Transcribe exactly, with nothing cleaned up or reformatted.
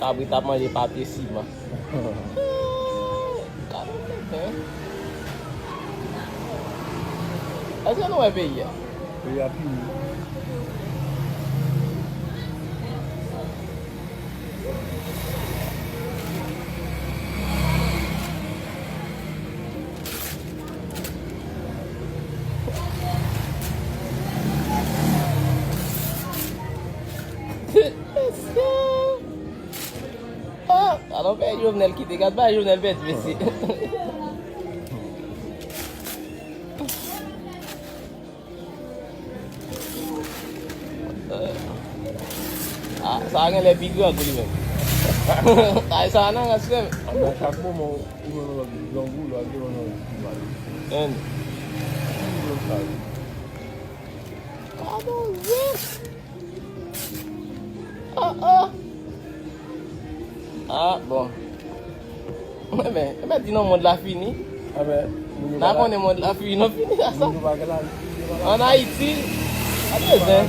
Abri t ap manje papye siman. Gade tenten. Èske nou wè peyi a? Peyi a fini. Ah, alò, pè Jovenel kite. Gad bagay Jovenel pèdi, mesye. Ah, sa a genlè pi grangou li menm. Ay, sa a nan rans menm. Ann nan chak moman, ou jwenn yon lòt grangou, lòt li jwenn yon lòt pi mal. Enn. Ki jwenn sa yo? Ah, Bondye! Oh, oh! Ah, bon. Enben, enben, di non, mond la fini. Enben, moun yo pa la. N a konnen mond la fini, non, fini sa, sa. Moun yo pa gen lavi, moun yo pa la. Ann Ayiti, pa gen zen.